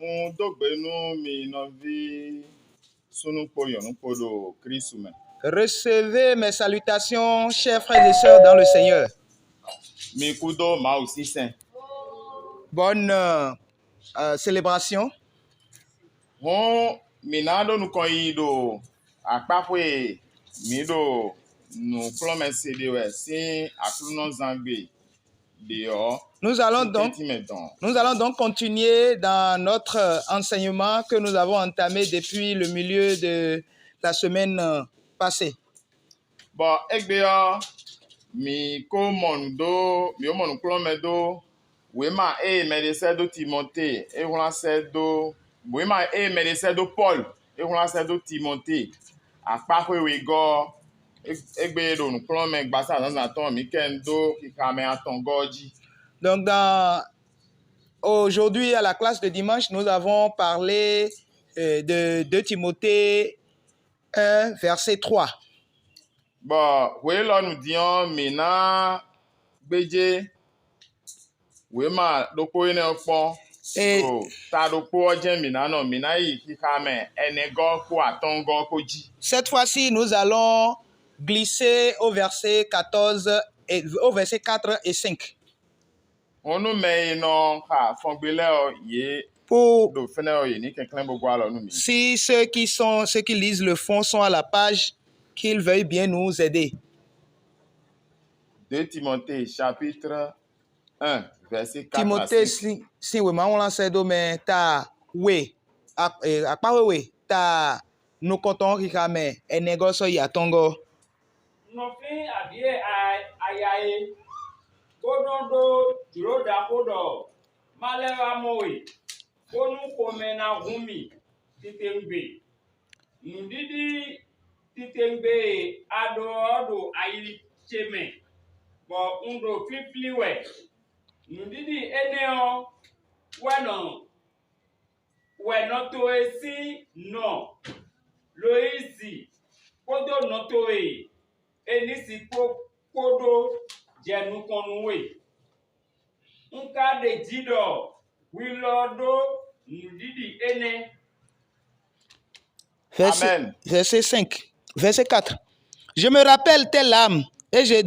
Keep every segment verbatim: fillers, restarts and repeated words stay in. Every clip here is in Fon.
Un dó gbe nú mi nɔví súnnu kpó nyɔ̌nu kpó ɖo Klísu mɛ. Recevez mes salutations, chers frères et sœurs dans le Seigneur. Mi kúdó Mawu sínsɛn. Bonne euh, euh, célébration. Hǔn mǐ ná ɖó nukɔn yiyi ɖo akpáxwé e mǐ ɖo nǔkplɔ́nmɛ se ɖe wɛ sín aklúnɔzángbe ɖě ɔ́, Nous allons donc, tɛ́ntin mɛ dɔn. Nous allons donc continuer dans notre euh, enseignement que nous avons entamé depuis le milieu de la semaine euh, passée. Bɔ égbé ɔ́, mǐ ko mɔ nǔ dó mǐ ko mɔ nǔkplɔ́nmɛ dó wěma e mɛɖé sɛ́ dó Timɔtée é wlán sɛ́ dó wěma e mɛɖé sɛ́ dó Pɔ́lu é wlán sɛ́ dó Timɔtée, akpáxwé wegɔ́ ɔ́, égbé e ɖo nǔkplɔ́nmɛ gbasá zǎnzǎn tɔn mǐ kɛ nu dó xixa mɛ atɔngɔ́ ɔ́ jí. Donc, dans, aujourd'hui, à la classe de dimanche, nous avons parlé euh, de deux Timothée un, verset trois. Bɔ hwelɔ́nu din ɔ́, mǐ ná gbéjé wěma ɖokpó énɛ́ ɔ́ kpɔ́n. Ee. Ɖo ta ɖokpó ɔ́ jɛ́n mǐ ná nɔ, mǐ ná yi xixa mɛ ɛnɛgɔ́ kpó atɔ́ngɔ́ kpó jí. Cette fois-ci, nous allons glisser au verset quatorze et au verset quatre et cinq. Hɔn nú mɛ e nɔ xa fɔngbe lɛ́ɛ ɔ́, yě Pour ɖo fɛ́nɛ ɔ́, yě ní kɛnklɛ́n bó gɔ́ alɔ nú mǐ. Si ceux qui sont, ceux qui lisent le fond sont à la page, qu'ils veuillent bien nous aider. Deux Timothée chapitre un, verset quatre à Timothée six. Sín sín wěma wlán sɛ́ dó mɛ ta we, a- e, akpá wěwe ta nukɔntɔn xixa mɛ ɛnɛgɔ́ sɔ́ yi atɔ́ngɔ́. Un nɔ flín avǐ e a- a ya é, bó nɔ́ ɖó jlǒ ɖaxó ɖɔ má lɛ́ wá mɔ we, bónú xomɛ ná hun mì titewungbe. Nǔɖiɖi titewungbe e a ɖó ɔ́ ɖo ayi ce mɛ, bɔ un ɖo flínflín wɛ. Nǔɖiɖi énɛ́ ɔ́ wɛ nɔ wɛ nɔ towe sín nɔ Loyízi kpódó nɔ towe Enísi kpó kpó ɖó jɛ nukɔn nú we. Un ka ɖeji ɖɔ hwi lɔ ɖó nǔɖiɖi énɛ́. Verset, Amen. Verset cinq, verset quatre. Je me rappelle tes larmes et je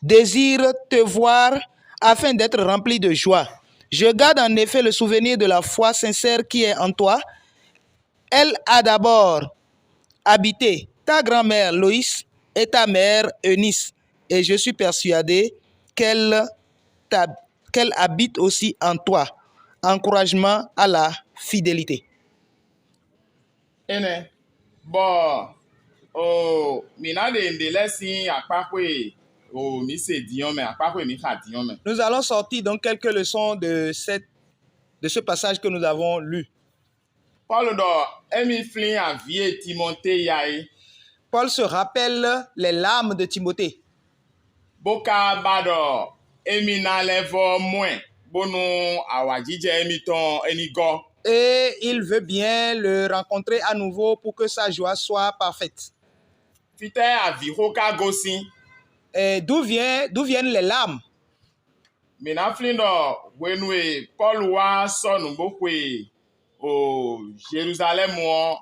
désire te voir afin d'être rempli de joie. Je garde en effet le souvenir de la foi sincère qui est en toi. Elle a d'abord habité ta grand-mère Loïs et ta mère Eunice, et je suis persuadé qu'elle qu'elle habite aussi en toi. Encouragement à la fidélité. Énɛ́, bɔ o mǐ ná ɖe nǔɖé lɛ́ɛ sín akpáxwé e o mǐ se din ɔ́ mɛ, akpáxwé e mǐ xa din ɔ́ mɛ. Nous allons sortir donc quelques leçons de, cette, de ce passage que nous avons lu. Pɔ́lu ɖɔ émí flín avǐ e Timɔtée ya é. Paul se rappelle les larmes de Timothée. Bó ka ba ɖɔ émí ná lɛ́ vɔ́ mɔ ɛ, bónú awǎjijɛ émítɔn é ní gɔ́. Et il veut bien le rencontrer à nouveau pour que sa joie soit parfaite. Fítɛ́ avǐxó ka gosín? Et d'où vient, d'où viennent les larmes? Mǐ ná flín ɖɔ hwenu e Pɔ́lu wá sɔ́ nǔ bó xwe o Jeluzalɛ́mu ɔ́,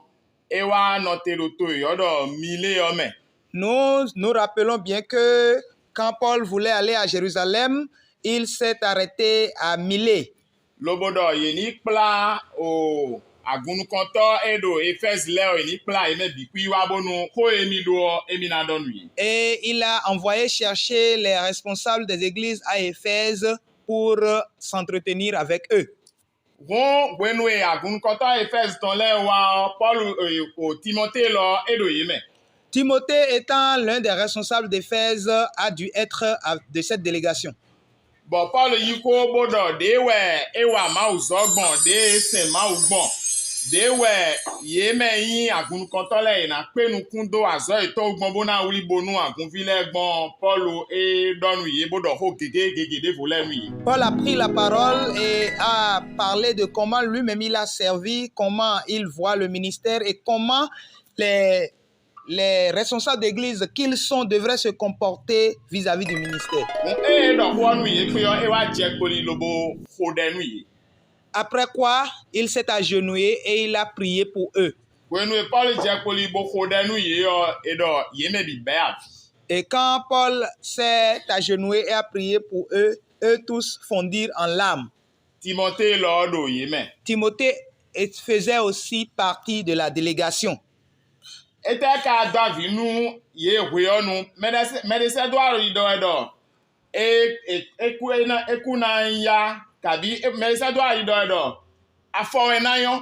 é wá nɔ te ɖo to e è ylɔ́ ɖɔ Milée ɔ́ mɛ. Nous nous rappelons bien que quand Paul voulait aller à Jérusalem, il s'est arrêté à Milet. Lobo ɖɔ yě ní kplá o agunnukɔntɔ́ e ɖo Efɛ́zi lɛ́ɛ ɔ́, yě ní kplá yě mɛ bǐ kú yi wá bónú xó e émí ɖó ɔ́, émí ná ɖɔ nú yě. Et il a envoyé chercher les responsables des églises à Éphèse pour s'entretenir avec eux. Hǔn hwenu e agunnukɔntɔ́ Efɛ́zi tɔn lɛ́ɛ wá ɔ́, Pɔ́lu o Timɔtée lɔ é ɖo yě mɛ. Timothée, étant l'un des responsables d'Éphèse, a dû être de cette délégation. Bɔ Pɔ́lu yí xó bó ɖɔ ɖěe wɛ é wa Mawu zɔ́ gbɔn, ɖěe é sɛn Mawu gbɔn, ɖěe wɛ yě mɛ e nyí agunnukɔntɔ́ lɛ́ɛ è nǎ kpé nukún dó azɔ̌ yětɔn wú gbɔn bó ná wlí bo nú agunví lɛ́ɛ gbɔn ɔ́, Pɔ́lu é ɖɔ nú yě bó ɖɔ xó gěgé gěgé ɖěvo lɛ́ɛ nú yě. Paul a pris la parole et a parlé de comment lui-même il a servi, comment il voit le ministère et comment les, les responsables d'église qu'ils sont devraient se comporter vis-à-vis du ministère. Hǔn ée é ɖɔ xó ɔ́ nú yě kpé ɔ́, é wá jɛ kpo n'i lobo xo ɖɛ nú yě. Après quoi, il s'est agenouillé et il a prié pour eux. Hwenu e Pɔ́lu jɛ kpoli bó xo ɖɛ nú yě ɔ́, é ɖɔ yě mɛ bǐ bɛ́ avǐ. Et quand Paul s'est agenouillé et a prié pour eux, eux tous fondirent en larmes. Timɔtée lɔ ɔ́ ɖo yě mɛ. Timothée faisait aussi partie de la délégation. Étɛ́ ka dó avǐ nú yě hwe ɔ́ nu? Mɛɖesɛ́dó Alɔyi ɖɔ wɛ ɖɔ é kú ná nyí yá, kabǐ mɛɖesɛ́dó Alɔyi ɖɔ wɛ ɖɔ afɔ wɛ ná nyɔ́,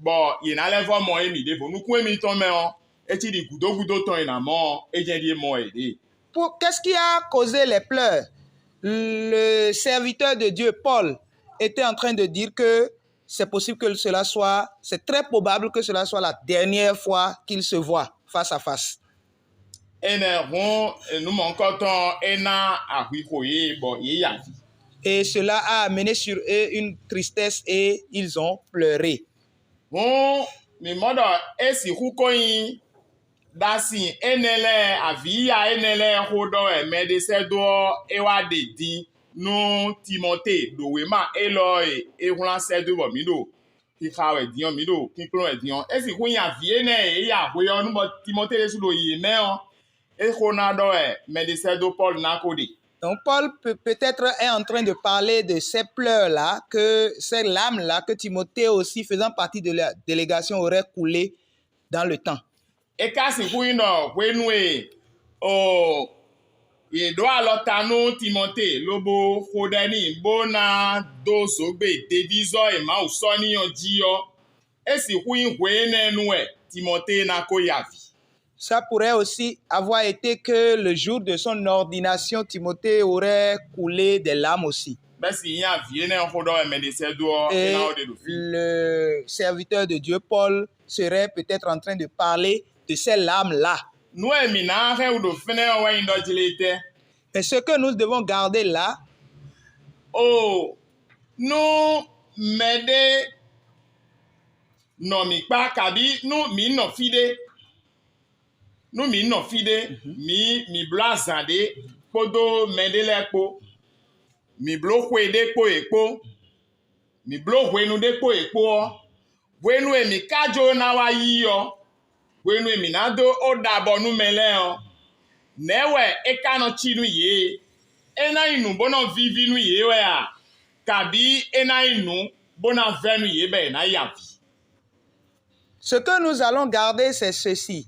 bɔ yě ná lɛ́ vɔ́ mɔ émí ɖěvo. Nukún émítɔn mɛ ɔ́, é cí ɖi gǔdo gúdo tɔn e nǎ mɔ ɔ́, é jɛ́n ɖíe mɔ wɛ yě ɖe. Pour qu'est-ce qui a causé les pleurs? Le serviteur de Dieu Paul était en train de dire que c'est possible que cela soit, c'est très probable que cela soit la dernière fois qu'il se voit face à face. Énɛ́ hǔn nǔ mɔ̌hunkɔtɔn é ná ahwixo yě bɔ yě yi avǐ. Et cela a amené sur eux une tristesse et ils ont pleuré. Hǔn mǐ mɔ ɖɔ é sixú ko nyí ɖasin énɛ́ lɛ́ɛ, avǐya énɛ́ lɛ́ɛ xó ɖɔ wɛ mɛɖesɛ́dó ɔ́ é wá ɖe din nú Timɔtée ɖo wěma élɔ́ e é wlán sɛ́ dó bɔ mǐ ɖo xixa wɛ din ɔ́, mǐ ɖo kínklɔ́n wɛ din ɔ́. É sixú nyí avǐ énɛ́ e é ya hwe ɔ́ nú bɔ Timɔtée ɖésú ɖo yě mɛ ɔ́, é xó ná ɖɔ wɛ mɛɖesɛ́dó Pɔ́lu ná ko ɖe. Donc Paul peut peut-être est en train de parler de ces pleurs-là, que ces larmes-là que Timothée aussi faisant partie de la délégation aurait coulé dans le temps. É ka sixú nyí ɖɔ hwenu e o yě ɖó alɔ ta nú Timɔtée lobo xo ɖɛ n'i bó ná dó zǒgbe devízɔ́ e Mawu sɔ́ n'i ɔ́ jí ɔ́, é sixú nyí hwe énɛ́ nu wɛ Timɔtée ná ko yi avǐ. Ça pourrait aussi avoir été que le jour de son ordination, Timothée aurait coulé des larmes aussi. Bɛ́ si nyí avǐ énɛ́ ɔ́ xó ɖɔ wɛ mɛɖesɛ́dó ɔ́ é Et ná ɔ́ ɖe ɖo fí. Le serviteur de Dieu, Paul, serait peut-être en train de parler de ces larmes-là. Nǔ e mǐ ná hɛn wú ɖo fínɛ́ ɔ́ wɛ nyí ɖɔ jlé tɛ́? Et ce que nous devons garder là, o nú mɛɖé nɔ mǐ kpá, kabí nú mǐ nɔ fí ɖé, nú mǐ nɔ fí ɖé, mǐ mǐ bló azǎn ɖé kpódó mɛɖé lɛ́ɛ kpó, mǐ bló xwe ɖé kpó yě kpó, mǐ bló hwenu ɖé kpó yě kpó ɔ́, hwenu e mǐ ka jló ná wá yí ɔ́, hwenu e mǐ ná dó ó ɖa bɔ nú mɛ lɛ́ɛ ɔ́, nɛ̌ wɛ é ka nɔ cí nú yě? É ná nyí nǔ bó nɔ víví nú yě wɛ a, kabí é ná nyí nǔ bó ná vɛ́ nú yě bɔ yě ná yi avǐ? Ce que nous allons garder, c'est ceci.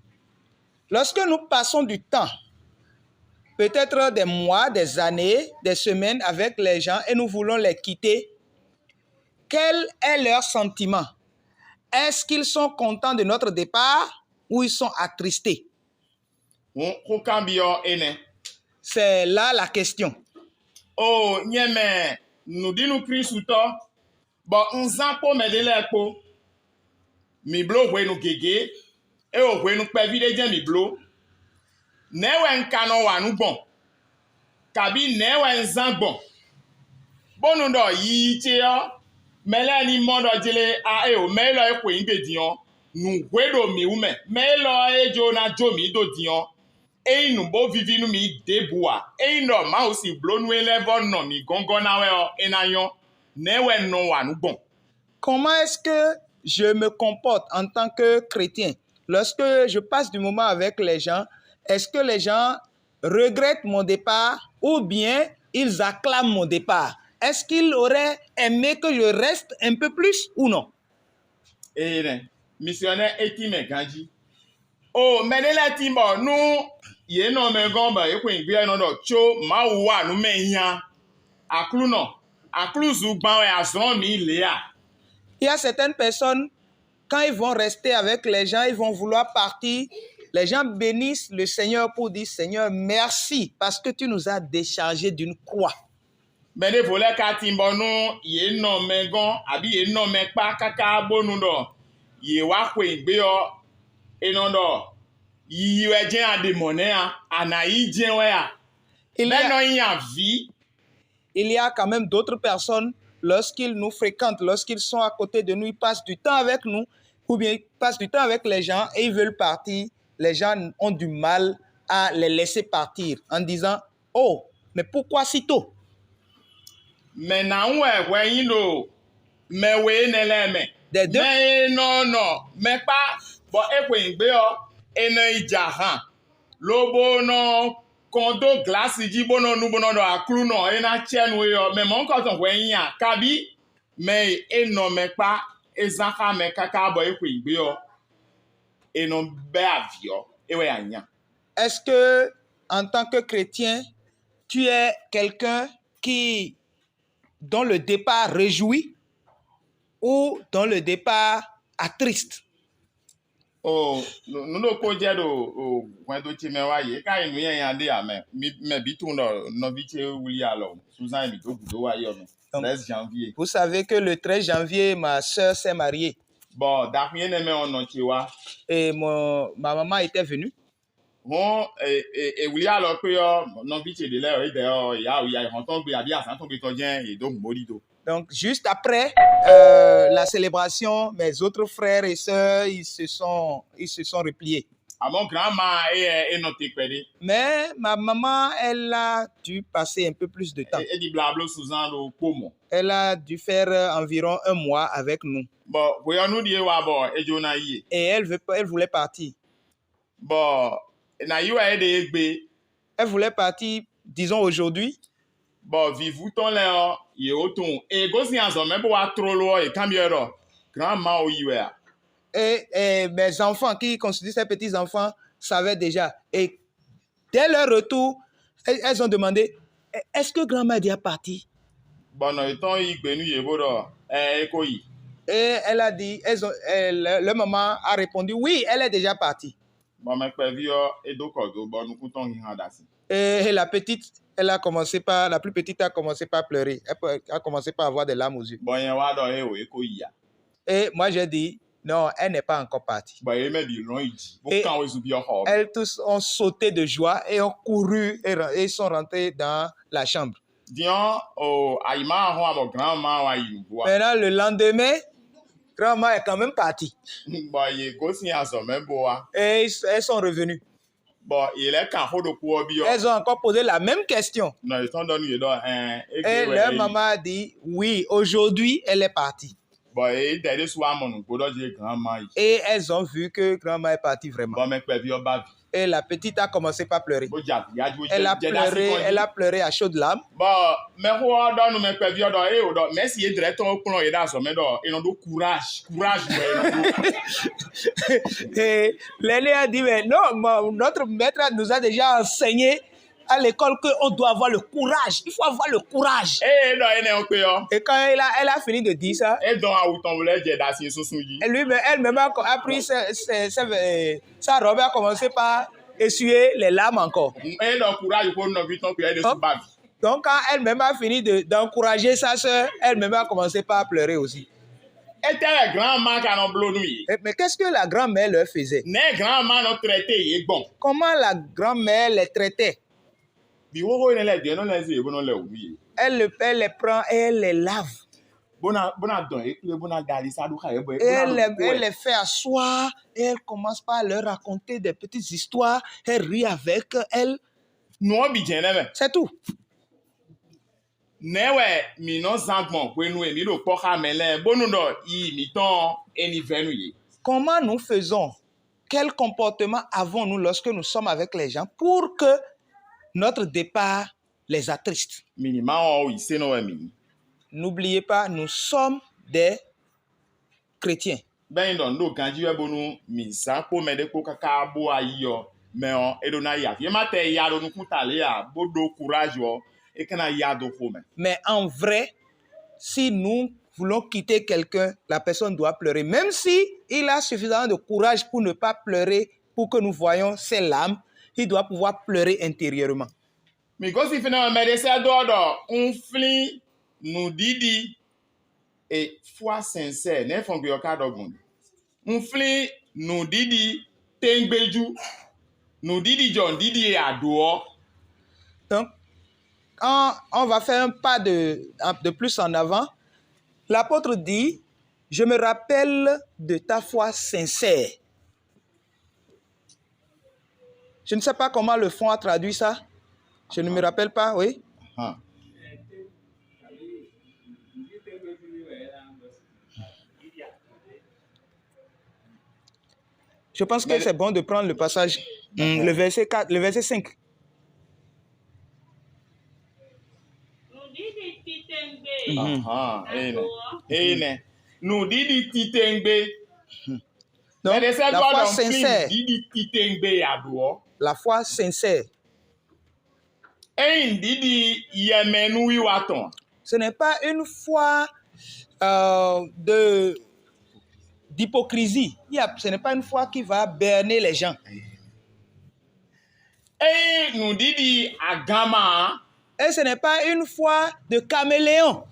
Lorsque nous passons du temps, peut-être des mois, des années, des semaines avec les gens et nous voulons les quitter, quel est leur sentiment? Est-ce qu'ils sont contents de notre départ ou ils sont attristés? Hǔn xó kanbyɔ́ énɛ́. C'est là la question. O nyɛ mɛ nǔɖínú Klísutɔ́, bɔ un zán kpó mɛɖé lɛ́ɛ kpó. Mǐ bló hwenu gěgé, é o hwenu kpɛví ɖé jɛ́n mǐ bló. Nɛ̌ wɛ un ka nɔ wa nǔ gbɔn? Kabí nɛ̌ wɛ un zán gbɔn? Bónú ɖɔ yiyi ce ɔ́, mɛ lɛ́ɛ ní mɔ ɖɔ jlé a éo mɛ élɔ́ e xwe nyǐgbe din ɔ́, nǔ hwe ɖo mǐ wú mɛ. Mɛ élɔ́ e jló ná jó mǐ dó din ɔ́, é nyí nǔ bó víví nú mǐ ɖěbǔ ǎ. Ényí ɖɔ Mawu si bló nú é lɛ́ɛ vɔ́ nɔ mǐ gɔ́ngɔ́n ná wɛ ɔ́, é ná nyɔ́. Nɛ̌ wɛ un nɔ wa nǔ gbɔn? Comment est-ce que je me comporte en tant que chrétien? Lorsque je passe du moment avec les gens, est-ce que les gens regrettent mon départ ou bien ils acclament mon départ? Est-ce qu'ils auraient aimé que je reste un peu plus ou non? Ee nɛ, misionɛ́ é tín mɛ ganjí. O mɛɖé lɛ́ɛ tín bɔ nú yě nɔ mɛ gɔ́n bɔ yě xwe nǔgbé ɔ́ nɔ ɖɔ có Mawu wa nǔ mɛ nya. Aklúnɔ, aklúzu gban wɛ azɔ̌n mǐ lě a? Il y a certaines personnes, quand ils vont rester avec les gens, ils vont vouloir partir. Les gens bénissent le Seigneur pour dire, Seigneur, merci parce que tu nous as déchargés d'une croix. Mɛ ɖěvo lɛ́ɛ ka tín bɔ nú yě nɔ mɛ gɔ́n abǐ yě nɔ mɛ kpá káká bónú ɖɔ yě wá xweyǐgbe ɔ́, è nɔ ɖɔ yiyi wɛ jɛ́n a ɖe mɔ̌ nɛ́ a, a nǎ yí jɛ́n wɛ a? Il y Bɛ́ a nɔ nyi avǐ. Il y a quand même d'autres personnes, lorsqu'ils nous fréquentent, lorsqu'ils sont à côté de nous, ils passent du temps avec nous, ou bien ils passent du temps avec les gens et ils veulent partir. Les gens ont du mal à les laisser partir en disant, oh, mais pourquoi si tôt? Mɛ nǎ wɛ hwɛ nyí ɖo Mɛ we énɛ́ lɛ́ɛ mɛ. Des deux. Mɛ e nɔ nɔ mɛ kpá, bɔ é xweyǐgbe ɔ́, è nɔ yi jɛ ahan, lobo nɔ kɔn dó glasi jí bó nɔ nu bó nɔ ɖɔ Aklúnɔ, é ná cɛ nú we ɔ́, mɛ mɔ̌hunkɔtɔn hwɛ nyí a? Kabí mɛ e é nɔ mɛ kpá, é zán xá mɛ káká bɔ é xweyǐgbe ɔ́, è nɔ bɛ́ avǐ ɔ́, é wɛ a nyí a? Est-ce que, en tant que chrétien, tu es quelqu'un qui, dont le départ réjouit ou dont le départ attriste? O nǔ ɖokpó jɛ ɖo hwɛndo ce mɛ wá yi, é ka nyí nǔ nyanya ɖé ǎ mɛ. Mɛ bǐ tunwun ɖɔ nɔví ce wlí alɔ Suzan e mǐ dó gǔdo wá yi ɔ́ mɛ. Treize janvier. Vous savez que le treize janvier, ma sœur s'est mariée. Bɔ daxwín énɛ́ mɛ ɔ́ nɔ ce wá. Et mon, ma maman était venue. Hɔn, e wlí alɔ kpé ɔ́, nɔví ce ɖě lɛ́ɛ ɔ́, é dɛ ɔ́, yǎ yá hɔn tɔn gbe abí azǎn tɔn gbe tɔn jɛ́n yě dó hǔnbó ɖído. Donc, juste après euh, la célébration, mes autres frères et sœurs, ils se sont, ils se sont repliés. Àmọ́ grandma éyɛ é nɔ te kpɛɖé. Mais ma maman, elle a dû passer un peu plus de temps. É ɖi blabló Suzan ɖo kpó mɔ. Elle a dû faire environ un mois avec nous. Bɔ hweyɔ́nú ɖíe wá bɔ é jó ná yi. Et elle, veut, elle voulait partir. Bɔ nǎ yi wɛ é ɖe égbé. Elle voulait partir, disons aujourd'hui. Bɔ vǐvú tɔn lɛ́ɛ ɔ́, yě wó tunwun è gosín azɔ̌ mɛ bó wá tlóló ɔ́, yě kanbyɔ́ ɖɔ: "Grandma o yi wɛ a?" Et, et mes enfants qui constituent ces petits-enfants savaient déjà. Et dès leur retour, elles ont demandé: "Est-ce que grand-mère est déjà partie?" Bɔ nɔ yětɔn yí gbe nú yě bó ɖɔ: "Ɛ é ko yi." Et elle a dit, elles ont, euh, leur, leur maman a répondu: "Oui, elle est déjà partie." Bɔ mɛ kpɛví ɔ́, é dó kɔ do bɔ nukún tɔn hinhan ɖo asi. Et la petite, elle a commencé par, la plus petite a commencé par pleurer. Elle a commencé par avoir des larmes aux yeux. Bɔ nyɛ wá ɖɔ: "É o, é ko yi a?" Et moi, j'ai dit: "Non, elle n'est pas encore partie." Bɔ yě mɛ bǐ lɔn yi jí, bó kán wezun byɔ́ xɔ. Elles tous ont sauté de joie et ont couru et, et sont rentrées dans la chambre. Din ɔ́, o ayǐmá hɔn abɔ grandma wá yi nǔgbó a? Maintenant, le lendemain, grand-maman est quand même partie. Bɔ yě gosín azɔ̌ mɛ bó wá. Et elles sont revenues. Bɔ yě lɛ́ kan xó ɖokpó ɔ́ byɔ́. Elles ont encore posé la même question. Nɔ yětɔn ɖɔ nú yě ɖɔ: "Ɛn, é Et leur maman a dit: "Oui, aujourd'hui, elle est partie." Bɔ yě dɛ ɖésú wá mɔ nǔgbó ɖɔ jí grandma yi. Et elles ont vu que grand-maman est partie vraiment. Bɔ mɛ kpɛví ɔ́ bá vǐ. Et la petite a commencé par pleurer. Bó jɛ avǐ yájú. Elle a pleuré, elle a pleuré à chaudes larmes. Bɔ mɛxó ɔ́ ɖɔ nú mɛ kpɛví ɔ́ ɖɔ: "Ée o ɖɔ mɛ̌si yědrɛ́ tɔn kplɔ́n yě ɖo azɔ̌ mɛ ɖɔ è nɔ ɖó courage, courage wɛ è nɔ ɖó." Et l'aînée a dit: "Mais non, notre maître nous a déjà enseigné à l'école qu'on doit avoir le courage. Il faut avoir le courage." Ée ɖɔ énɛ́ ɔ́ kpé ɔ́. Et quand elle a, elle a fini de dire ça, é dɔn awu tɔn lɛ́ jɛ ɖo asi súnsún jí. Elle lui, elle-même a, a pris sa, sa, sa, sa robe et a commencé par essuyer les larmes encore. É ɖɔ courage xó nɔví tɔn kpé ɔ́, é ɖésú bá vǐ. Donc, quand elle-même a fini de, d'encourager sa sœur, elle-même a commencé par pleurer aussi. Étɛ́ wɛ grandma ka nɔ bló nú yě? Mais qu'est-ce que la grand-mère leur faisait? Nɛ̌ grandma nɔ traité yě gbɔn? Comment la grand-mère les traitait? Bǐ xóxó énɛ́ lɛ́ɛ dě nɔ lɛ́ zé yě bó nɔ lɛ wǔ nú yě. Elle, elle les prend et elle les lave. Bó ná bó ná dɔn yě kplé bó ná da ali sá ɖó xa yě bɔ Et elle, elle les fait asseoir et elle commence par leur raconter des petites histoires. Elle rit avec elles. Nǔ ɔ́ bǐ jɛ́n nɛ́ mɛ. C'est tout. Nɛ̌ wɛ mǐ nɔ zán gbɔn hwenu e mǐ ɖo kpɔ́ xá mɛ lɛ́ɛ bónú ɖɔ yiyi mǐtɔn ɔ́, é ní vɛ́ nú yě? Comment nous faisons? Quel comportement avons-nous lorsque nous sommes avec les gens pour que notre départ les attriste? Mǐ ní má wɔn ó yi sénɔ wɛ mǐ nyí. N'oubliez pas, nous sommes des chrétiens. Bɛ́ nyí ɖɔ nǔ ɖo ganjí wɛ bónú mǐ zán kpó mɛɖé kpó káká bó wá yi ɔ́, mɛ ɔ́, é ɖó ná yi avǐ. É má tɛ ya ɖo nukún ta lě ǎ, bó ɖó courage ɔ́, é ka ná ya dó xo mɛ. Mais en vrai, si nous voulons quitter quelqu'un, la personne doit pleurer. Même si il a suffisamment de courage pour ne pas pleurer, pour que nous voyons ses larmes, il doit pouvoir pleurer intérieurement. Mǐ gosín fínɛ́ ɔ́, mɛ ɖé sɛ́ dó ɔ́ ɖɔ un flín nǔɖiɖi e foi sincère, nɛ̌ fɔngbe ɔ́ ka ɖɔ gbɔn? Un flín nǔɖiɖi téŋgbéjú, nǔɖiɖi jɔ nǔɖiɖi e a ɖǒ ɔ́. Donc, quand on va faire un pas de, de plus en avant, l'apôtre dit, je me rappelle de ta foi sincère. Je ne sais pas comment le fond a traduit ça. Je ne me rappelle pas, oui. Hàn. Je pense que c'est bon de prendre le passage, hum, le verset quatre, le verset cinq. Nǔɖiɖi titewungbe. Mhm. Ahan, énɛ́. Énɛ́. Nǔɖiɖi titewungbe. Donc, Mɛɖé sɛ́ la dó foi ɔ́ ɖɔ fín sincère, nǔɖiɖi titewungbe ya ɖu ɔ́. La foi sincère. Ényí nǔɖiɖi yɛmɛnúwiwa tɔn. Ce n'est pas une foi euh, de d'hypocrisie. Il y a- Ce n'est pas une foi qui va berner les gens. Ényí nǔɖiɖi agama ǎ. Et ce n'est pas une foi de caméléon.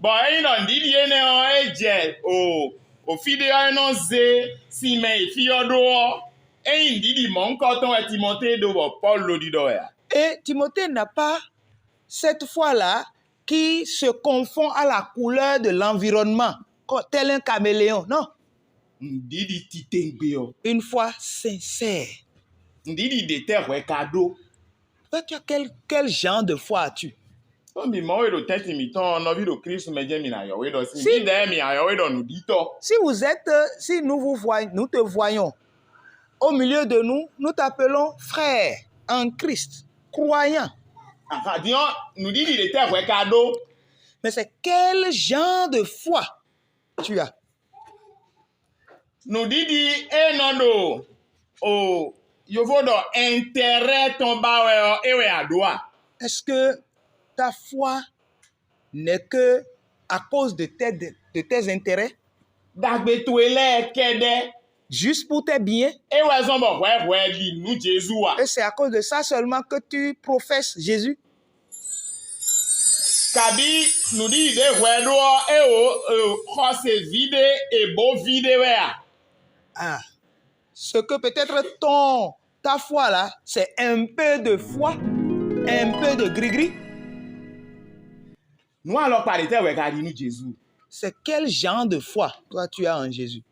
Bɔ ényí ɖɔ nǔɖiɖi énɛ́ ɔ́ é jɛ o òfí ɖé ɔ́ é nɔ zé sinmɛ e fí ɔ́ ɖó ɔ́, ényí nǔɖiɖi mɔ̌hunkɔtɔn wɛ Timɔtée ɖó bɔ Pɔ́lu ɖo ɖiɖɔ wɛ ǎ. Et Timothée n'a pas cette foi-là qui se confond à la couleur de l'environnement, co- tel un caméléon. Non, Nǔɖiɖi titewungbe ɔ́. Une foi sincère. Nǔɖiɖi ɖě tɛ́ hwɛ ka ɖó. Toi, tu as quel, quel genre de foi as-tu? Tó mi mɔ wé ɖo tɛ́ntin mǐtɔn ɔ́, nɔví ɖo Kristu mɛ jɛ́n mi ná yɔ wé ɖɔ sí. Sí. Mǐdɛɛ mi ná yɔ wé ɖɔ nǔɖitɔ́. Si vous êtes, euh, si nous vous voyons, nous te voyons, au milieu de nous, nous t'appelons frère en Christ, croyant. Àkàdín ɔ́, nǔɖiɖi ɖě tɛ́ hwɛ ka ɖó. Mais c'est quel genre de foi tu as? Nǔɖiɖi e nɔ ɖo o yovo ɖɔ ɛntɛrɛ tɔn ba wɛ ɔ́, é wɛ a ɖǒ a? Est-ce que ta foi n'est que à cause de tes, de tes intérêts, Ɖagbe towe lɛ́ɛ kɛ́ɖɛ́. Juste pour tes biens? É wɛ zɔ́n bɔ hwɛ̌hwɛ́ ɖi nú Jezu a? Et c'est à cause de ça seulement que tu professes Jésus? Kabí nǔɖiɖi ɖě hwɛ ɖó ɔ́, é wǒ xɔse ví ɖé è bǒ ví ɖé wɛ a? Ah, ce que peut-être ton, ta foi là, c'est un peu de foi, un peu de gris-gris. Nǔ alɔkpa ɖě tɛ́ wɛ ka ɖi nú Jezu? C'est quel genre de foi toi tu as en Jésus?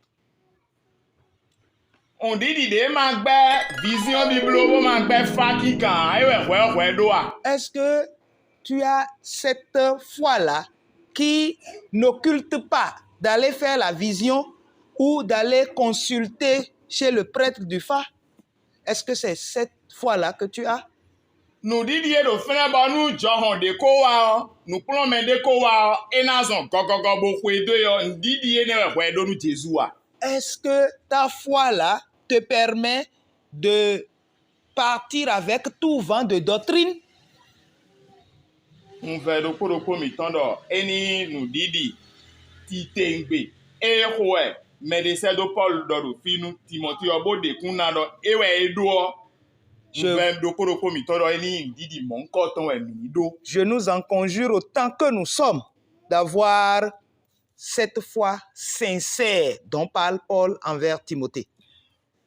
Nǔɖiɖi ɖě ma gbɛ́ viziɔ́n bibló bó ma gbɛ́ fá kíkan ǎ, é wɛ hwɛ̌ hwɛ̌ ɖó a? Est-ce que tu as cette foi-là qui n'occulte pas d'aller faire la vision ou d'aller consulter chez le prêtre du phare? Est-ce que c'est cette foi-là que tu as? Nǔɖiɖi e ɖo fínɛ́ bɔ nú jɔhɔn ɖě kó wá ɔ́, nǔkplɔ́nmɛ ɖé kó wá ɔ́, é ná zɔn gɔgɔgɔ bó xwedó e ɔ́, nǔɖiɖi énɛ́ wɛ hwɛ ɖó nú Jezu a? Est-ce que ta foi-là te permet de partir avec tout vent de doctrine? Un vɛ ɖokpó ɖokpó mǐtɔn ɖɔ é ní nyí nǔɖiɖi titewungbe e xo wɛ mɛɖesɛ́dó Pɔ́lu ɖɔ ɖo fí nú Timɔtée ɔ́, bó ɖe kún ná ɖɔ é wɛ é ɖó ɔ́. Un vɛ ɖokpó ɖokpó mǐtɔn ɖɔ é ní nyí nǔɖiɖi mɔ̌hunkɔtɔn wɛ mǐ ní ɖó. Je nous en conjure autant que nous sommes d'avoir cette foi sincère dont parle Paul envers Timothée.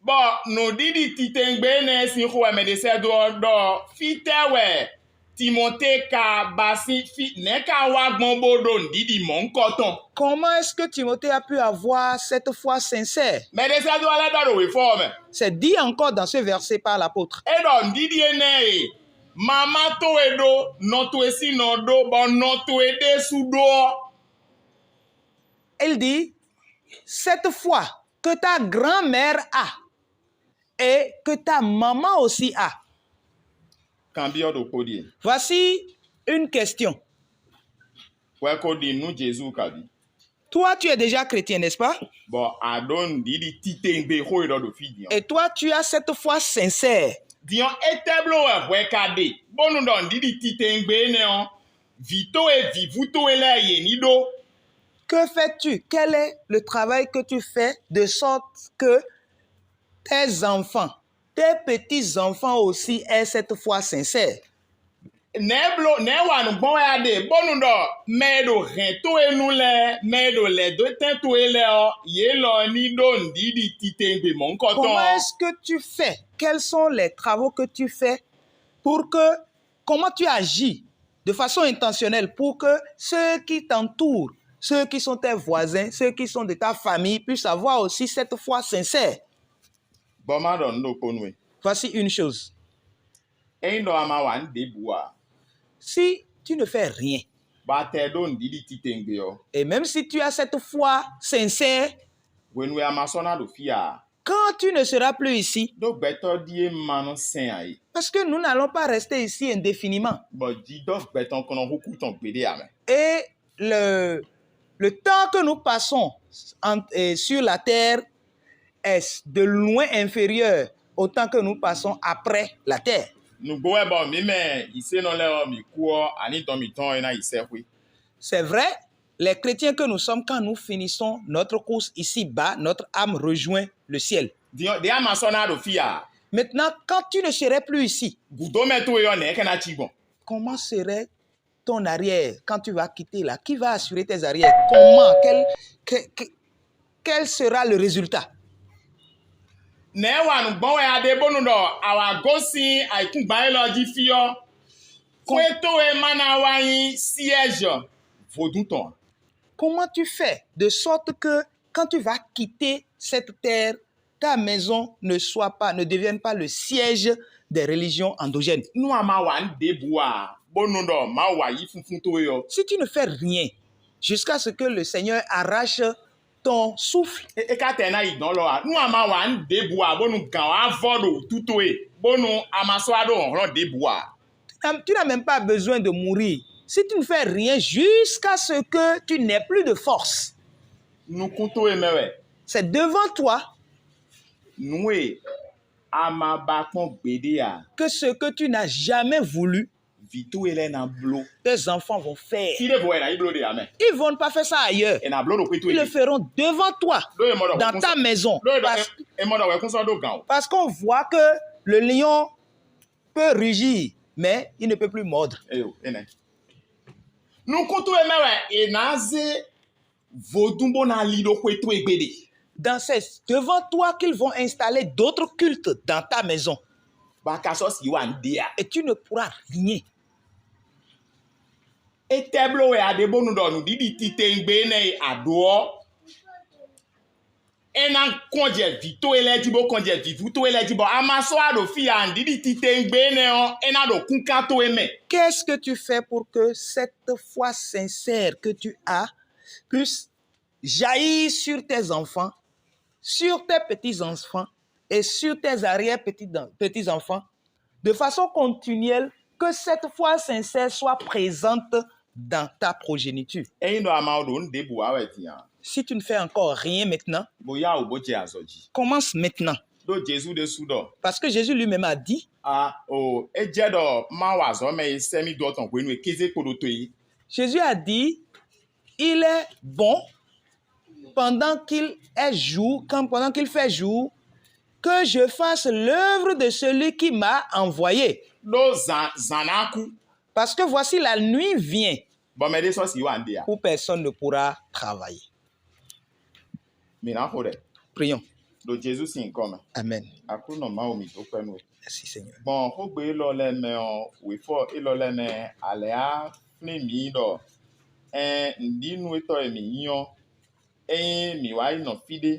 Bɔ nǔɖiɖi titewungbe énɛ́ sín xó wɛ mɛɖesɛ́dó ɔ́ ɖɔ fítɛ́ wɛ Timɔtée ka ba sín fí nɛ̌ ka wá gbɔn bó ɖó nǔɖiɖi mɔ̌hunkɔtɔn? Comment est-ce que Timothée a pu avoir cette foi sincère? Mɛɖesɛ́dó ɔ́ lɛ́ ɖɔ ɖo wěfɔ ɔ́ mɛ. C'est dit encore dans ce verset par l'apôtre. É ɖɔ nǔɖiɖi énɛ́ e mamá towe ɖó, nɔ towe sín nɔ ɖó, bɔ nɔ towe ɖésú ɖó ɔ́. Il dit, cette foi que ta grand-mère a et que ta maman aussi a. Kanbyɔ́ ɖokpó ɖíe. Voici une question. Hwɛ ko ɖi nú Jezu kabi. Toi, tu es déjà chrétien, n'est-ce pas? Bɔ a ɖó nǔɖiɖi titewungbe xó e ɖɔ ɖo fí din ɔ́. Et toi, tu as cette foi sincère. Din ɔ́, étɛ́ bló wɛ hwɛ ka ɖe bónú ɖɔ nǔɖiɖi titewungbe énɛ́ ɔ́, vǐ towe vǐvú towe lɛ́ɛ yě ní ɖó? Que fais-tu? Quel est le travail que tu fais de sorte que tes enfants, tes petits-enfants aussi aient cette foi sincère? Nɛ̌ bló nɛ̌ wa nǔ gbɔn wɛ a ɖe bónú ɖɔ mɛ e ɖo hɛ̌n towe nu lɛ́ɛ, mɛ e ɖo lɛ̌dótɛn towe lɛ́ɛ ɔ́, yě lɔ ní ɖó nǔɖiɖi titewungbe mɔ̌hunkɔtɔn Comment ɔ́? Est-ce que tu fais? Quels sont les travaux que tu fais pour que, comment tu agis de façon intentionnelle pour que ceux qui t'entourent, ceux qui sont tes voisins, ceux qui sont de ta famille puissent avoir aussi cette foi sincère? Bɔ má ɖɔ nǔ ɖokpó nú we. Voici une chose. Ényí ɖɔ a ma wa nǔ ɖěbǔ ǎ, Si tu ne fais rien, bɔ a tɛ ɖó nǔɖiɖi titewungbe ɔ́, et même si tu as cette foi sincère, hwenu e a ma sɔ́ ná ɖo fí ǎ, Quand tu ne seras plus ici, ɖó gbɛtɔ́ ɖíe ma nɔ sɛn ǎ é. Parce que nous n'allons pas rester ici indéfiniment. Bɔ jǐdɔ́ gbɛtɔn kɔn nɔ húkú tɔn gbeɖé ǎ mɛ. Et le, le temps que nous passons en- euh, sur la terre est de loin inférieur au temps que nous passons après la terre. Nǔgbó wɛ bɔ mǐ mɛ yǐsénɔ lɛ́ɛ ɔ́, mǐ kú ɔ́, anídɔn mǐtɔn ɔ́ é ná yi sɛ́xwé. C'est vrai, les chrétiens que nous sommes, quand nous finissons notre course ici-bas, notre âme rejoint le ciel. Din ɔ́, ɖě a ma sɔ́ ná ɖo fí ǎ. Maintenant, quand tu ne serais plus ici, Gǔdo mɛ towe ɔ́, nɛ̌ é ká ná cí gbɔn? Comment serait ton arrière quand tu vas quitter là? Qui va assurer tes arrières? Comment? Quel, que- que- quel sera le résultat? Nɛ̌ wa nǔ gbɔn wɛ a ɖe bónú ɖɔ a wǎ gosín ayǐkúngban élɔ́ jí fí ɔ́? Xwé towe ma ná wá nyí siège vodún tɔn ǎ. Comment tu fais de sorte que quand tu vas quitter cette terre, ta maison ne soit pas, ne devienne pas le siège des religions endogènes? Nú a ma wa nǔ ɖěbǔ ǎ, bónú ɖɔ Mawu wá yí fúnfún towe ɔ́, Si tu ne fais rien jusqu'à ce que le Seigneur arrache ton souffle, é é ká tɛ ná yi dɔn lɔ ǎ. Nú a ma wa nǔ ɖěbǔ ǎ, bónú gǎn wá vɔ ɖo wútu towe, bónú a ma sɔ́ wá ɖó hlɔ̌nhlɔ́n ɖěbǔ ǎ. tu n'as même pas besoin de mourir. Si tu ne fais rien jusqu'à ce que tu n'aies plus de force, Nukún towe mɛ wɛ. C'est devant toi Nǔ e a ma ba kpɔ́n gbeɖé ǎ, que ce que tu n'as jamais voulu, vǐ towe lɛ́ɛ ná bló. Tes enfants vont faire. Fí ɖěvo wɛ è nǎ yi bló ɖe ǎ mɛ. Ils ne vont pas faire ça ailleurs. È nǎ bló ɖo xwé towe Ils le jí. Feront devant toi, Ɖó è mɔ ɖɔ dans wɛkún ta sɔ́- maison. Ɖó è ɖɔ Parce, è- è mɔ ɖɔ wɛkún sɔ́ ɖó gǎn o. Parce qu'on voit que le lion peut rugir, mais il ne peut plus mordre. Eyo, énɛ́. Nukún towe mɛ wɛ è nǎ zé vodún bó ná lí ɖó xwé towe gbe ɖe. Dans ces, devant toi qu'ils vont installer d'autres cultes dans ta maison. Bɔ a ka sɔ́ si wa nǔ ɖe ǎ. Et tu ne pourras rien. Étɛ́ bló wɛ a ɖe bónú ɖɔ nǔɖiɖi titewungbe énɛ́ e a ɖǒ ɔ́, é ná kɔn jɛ vǐ towe lɛ́ɛ jí bó kɔn jɛ vǐvú towe lɛ́ɛ jí, bɔ a ma sɔ́ wá ɖo fí ǎ. Nǔɖiɖi titewungbe énɛ́ ɔ́, é ná ɖo kúnkan towe mɛ. Qu'est-ce que tu fais pour que cette foi sincère que tu as puisse jaillir sur tes enfants, sur tes petits-enfants et sur tes arrière-petits-enfants, de façon continuelle, que cette foi sincère soit présente dans ta progéniture? Ényí ɖɔ a ma ɖo nǔ ɖěbǔ wa wɛ din ǎ, Si tu ne fais encore rien maintenant, bó yá wǔ bó jɛ azɔ̌ jí. Commence maintenant. Ɖó Jezu ɖésú ɖɔ, Parce que Jésus lui-même a dit, a o é jɛ ɖɔ má wa azɔ̌ mɛ e sɛ́ mì dó ɔ́ tɔn hwenu e kéze kpo ɖo to é. Jésus a dit, il est bon pendant qu'il est jour, quand, pendant qu'il fait jour, que je fasse l'œuvre de celui qui m'a envoyé. Ɖó zǎn zǎn ná kú, Parce que voici, la nuit vient bɔ mɛ ɖé sɔ́ si wa nǔ ɖe ǎ. Où personne ne pourra travailler. Mǐ ná xo ɖɛ Prions. ɖo Jezu sín nyǐkɔ mɛ. Amen. Aklúnɔ Mawu, mǐ dó kpɛ́ nú we. Merci Seigneur. Gbɔn xógbe élɔ́ lɛ́ɛ mɛ ɔ́, wěfɔ élɔ́ lɛ́ɛ mɛ, alɛ̌ á flín mǐ ɖɔ ɛn nǔɖínú étɔ́ e mǐ nyí ɔ́, ényí mǐ wá yi nɔ fí ɖé,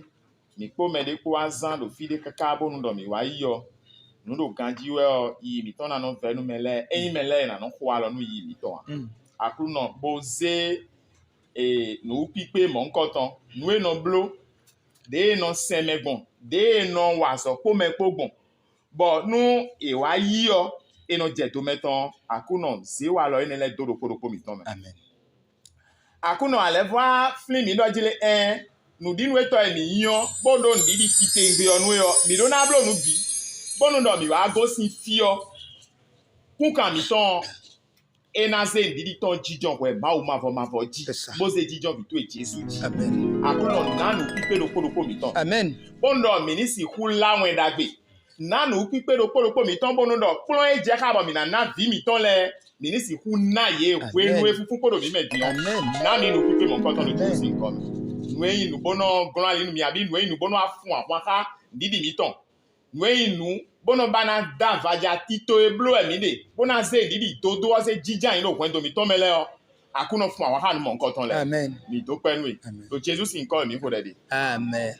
mǐ kpó mɛɖé kpó wá zán ɖo fí ɖé káká bónú ɖɔ mǐ wá yi ɔ́, nǔ ɖo ganjí wɛ ɔ́, yiyi mǐtɔn ná nɔ vɛ́ nú mɛ lɛ́ɛ, ényí mɛ lɛ́ɛ è nǎ nɔ xo alɔ nú yiyi mǐtɔn ǎ. Aklúnɔ, bó zé e nǔwúkpíkpé mɔ̌hunkɔtɔn, nǔ e nɔ bló, ɖěe è nɔ sɛn mɛ gbɔn, ɖěe è nɔ wa azɔ̌ kpó mɛ kpó gbɔn, bɔ nú è wǎ yí ɔ́, è nɔ jɛ do mɛtɔn ɔ́, Aklúnɔ, zě walɔ énɛ́ lɛ́ɛ dó ɖokpó ɖokpó mǐtɔn mɛ. Amen. Aklúnɔ, alɛ̌ vɔ́ á flín mǐ ɖɔ jí lé ɛ́n, nǔɖínú étɔ́ e mǐ nyí ɔ́, bó ɖó nǔɖiɖi titewungbe ɔ́ nú é ɔ́, mǐ ɖó ná bló nǔ bǐ, bónú ɖɔ mǐ wá gosín fí ɔ́, kúnkan mǐtɔn ɔ́, é ná zé nǔɖiɖi tɔn jínjɔ́n hwɛ Mawu mavɔ mavɔ jí, C'est ça. Bó zé jínjɔ́n vǐ towe Jezu jí. Amen. Aklúnɔ, nǎ nǔ kpíkpé ɖokpó ɖokpó mǐtɔn. Amen. Bónú ɖɔ mǐ ní sixú lá wɛn ɖagbe. Ná nǔ kpíkpé ɖokpó ɖokpó mǐtɔn bónú ɖɔ kplɔ́n e jɛ xá bɔ mǐ ná ná vǐ mǐtɔn lɛ́ɛ, mǐ ní sixú ná yě hwenu e fúnfún kpo ɖo mǐ mɛ din ɔ́. Amen. Ná mi nǔ kpíkpé mɔ̌hunkɔtɔn ɖo Jezu sín nyǐkɔ mɛ. Nǔ e nyí nǔ bó nɔ glɔ́n ali nú mi, abí nǔ e nyí nǔ bó nɔ wá fun ahwan xá nǔɖiɖi mǐtɔn. Nǔ e nyí nǔ bó nɔ ba ná dó avaja tito e bló wɛ mǐ ɖe, bó ná zé nǔɖiɖi dodó ɔ́ zé jínjɔ́n ayǐ ɖo hwɛndo mǐtɔn mɛ lɛ́ɛ ɔ́, Aklúnɔ fun ahwan xá nǔ mɔ̌hunkɔtɔn lɛ́ɛ. Amen. Mǐ dó kpɛ́ nú we. Amen. Ɖo Jezu sín nyǐkɔ wɛ mǐ xo ɖɛ ɖe. Amen.